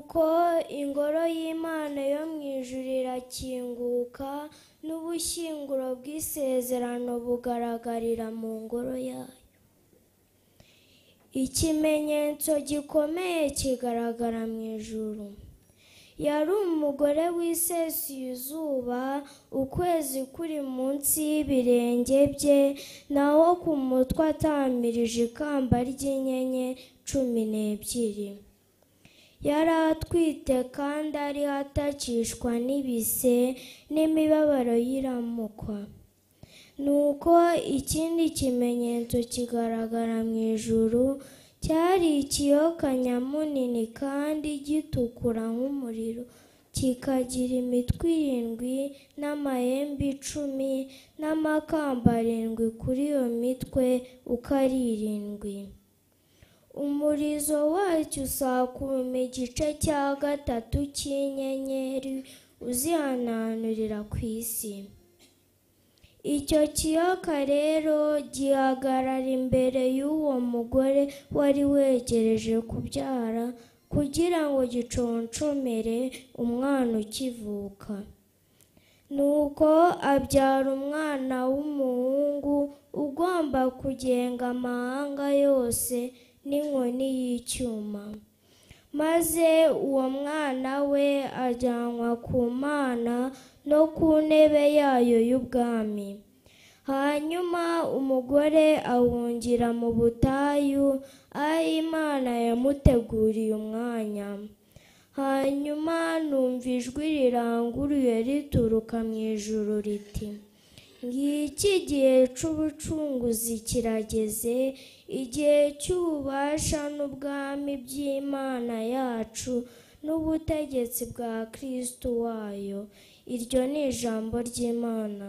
Nuko ingoro y'Imana yo mu ijuru irakinguka, n'ubushyinguro bw'isezerano bugaragarira mu ngoro yayo. Ikimenyetso gikomeye kigaragara mu ijuru. Yari umugore wisesuye izuba, ukwezi kuri munsi y'ibirenge bye, naho ku mutwe atamirije ikamba ry'inyenyeri 12. Yari atwite kandi ariho atakishwa n'ibise n'imibabaro y'iramukwa. Nuko ikindi kimenyetso kigaragara mu ijuru, cyari ikiyoka nyamunini kandi gitukura nk'umuriro, kikagira imitwe 7 n'amahembe 10 n'amakamba 7 kuri iyo mitwe uko ari 7. Umurizo wacyo usakuma igice cya 3 cy'inyenyeri uzihananurira ku isi. Icyo kiyoka rero gihagarara imbere y'uwo mugore wari wegereje kubyara, kugira ngo giconcomere umwana ukivuka. Nuko abyara umwana w'umuhungu ugomba kugenga amahanga yose n'inkoni y'icyuma. Maze uwo mwana we ajyanwa ku Mana no ku ntebe yayo y'ubwami. Hanyuma umugore ahungira mu butayu, aho Imana yamuteguriye umwanya. Hanyuma numva ijwi riranguruye rituruka mu ijuru riti: Ngiki igihe cy'ubucunguzi kirageze, igihe cy'ububasha n'ubwami by'Imana yacu n'ubutegetsi bwa Kristo wayo. Iryo ni ijambo ry'Imana.